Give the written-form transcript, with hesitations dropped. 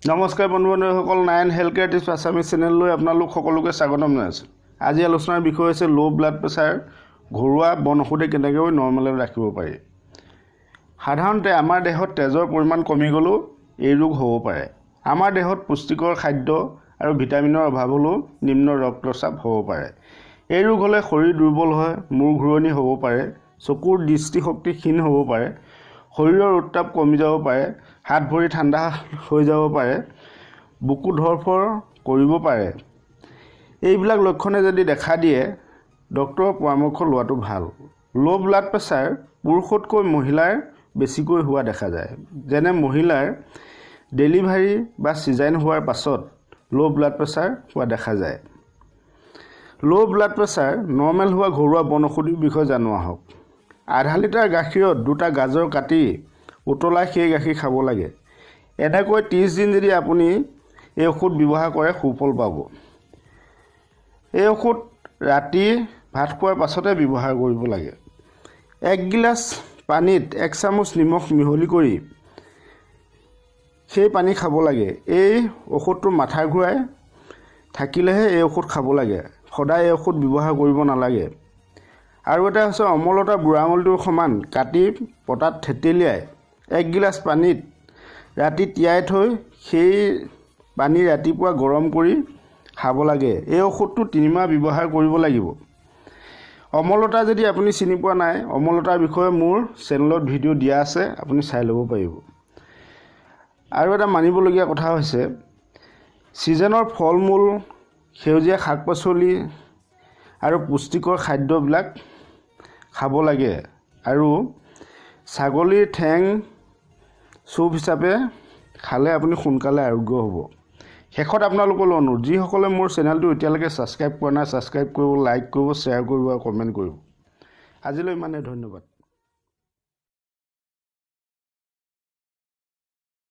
নমস্কাৰ বন্ধু বান্ধৱীসকল, nine health care tips Assamese চেনেললৈ আপোনালোক সকলোকে স্বাগতম জনাইছোঁ। আজি আলোচনাৰ বিষয় হৈছে ল' ব্লাড প্ৰেছাৰ ঘৰুৱা বন ঔষধে কেনেকৈ নৰ্মেলত ৰাখিব পাৰি। সাধাৰণতে আমাৰ দেহত তেজৰ পৰিমাণ কমি গ'লেও এই ৰোগ হ'ব পাৰে। আমাৰ দেহত পুষ্টিকৰ খাদ্য আৰু ভিটামিনৰ অভাৱ হ'লেও নিম্ন ৰক্তচাপ হ'ব পাৰে। এই ৰোগ হ'লে শৰীৰ দুৰ্বল হয়, মূৰ ঘূৰণি হ'ব পাৰে, চকুৰ দৃষ্টিশক্তি ক্ষীণ হ'ব পাৰে, শৰীৰৰ উত্তাপ কমি যাব পাৰে, হাত ভৰি ঠাণ্ডা হৈ যাব পাৰে, বুকু ধৰফৰ কৰিব পাৰে। এইবিলাক লক্ষণে যদি দেখা দিয়ে, ডক্তৰৰ পৰামৰ্শ লোৱাটো ভাল। ল' ব্লাড প্ৰেছাৰ পুৰুষতকৈ মহিলাৰ বেছিকৈ হোৱা দেখা যায়। যেনে মহিলাৰ ডেলিভাৰী বা চিজাৰিন হোৱাৰ পাছত ল' ব্লাড প্ৰেছাৰ হোৱা দেখা যায়। ল' ব্লাড প্ৰেছাৰ নৰ্মেল হোৱা ঘৰুৱা বন ঔষধিৰ বিষয়ে জানো আহক। আধা লিটাৰ গাখীৰত দুটা গাজৰ কাটি উতলাই সেই গাখীৰ খাব লাগে। এনেকৈ 30 দিন যদি আপুনি এই ঔষধ ব্যৱহাৰ কৰে, সুফল পাব। এই ঔষধ ৰাতি ভাত খোৱাৰ পাছতে ব্যৱহাৰ কৰিব লাগে। এক গিলাচ পানীত এক চামুচ নিমখ মিহলি কৰি সেই পানী খাব লাগে। এই ঔষধটো মাথা ঘূৰাই থাকিলেহে এই ঔষধ খাব লাগে, সদায় এই ঔষধ ব্যৱহাৰ কৰিব নালাগে। আৰু এটা হৈছে অমলতা বুঢ়া আঙুলিটোৰ সমান কাটি পটাত থেতেলিয়াই এক গিলাচ পানীত ৰাতি তিয়াই থৈ সেই পানী ৰাতিপুৱা গৰম কৰি খাব লাগে। এই ঔষধটো 3 মাহ ব্যৱহাৰ কৰিব লাগিব। অমলতা যদি আপুনি চিনি পোৱা নাই, অমলতাৰ বিষয়ে মোৰ চেনেলত ভিডিঅ' দিয়া আছে, আপুনি চাই ল'ব পাৰিব। আৰু এটা মানিবলগীয়া কথা হৈছে, ছিজনৰ ফল মূল, সেউজীয়া শাক পাচলি আৰু পুষ্টিকৰ খাদ্যবিলাক খাব লাগে আৰু ছাগলীৰ ঠেং চুপ হিচাপে খালে আপুনি সোনকালে আৰোগ্য হ'ব। শেষত আপোনালোকলৈ অনুৰোধ, যিসকলে মোৰ চেনেলটো এতিয়ালৈকে ছাবস্ক্ৰাইব কৰা নাই, ছাবস্ক্ৰাইব কৰিব, লাইক কৰিব, শ্বেয়াৰ কৰিব আৰু কমেণ্ট কৰিব। আজিলৈ ইমানেই, ধন্যবাদ।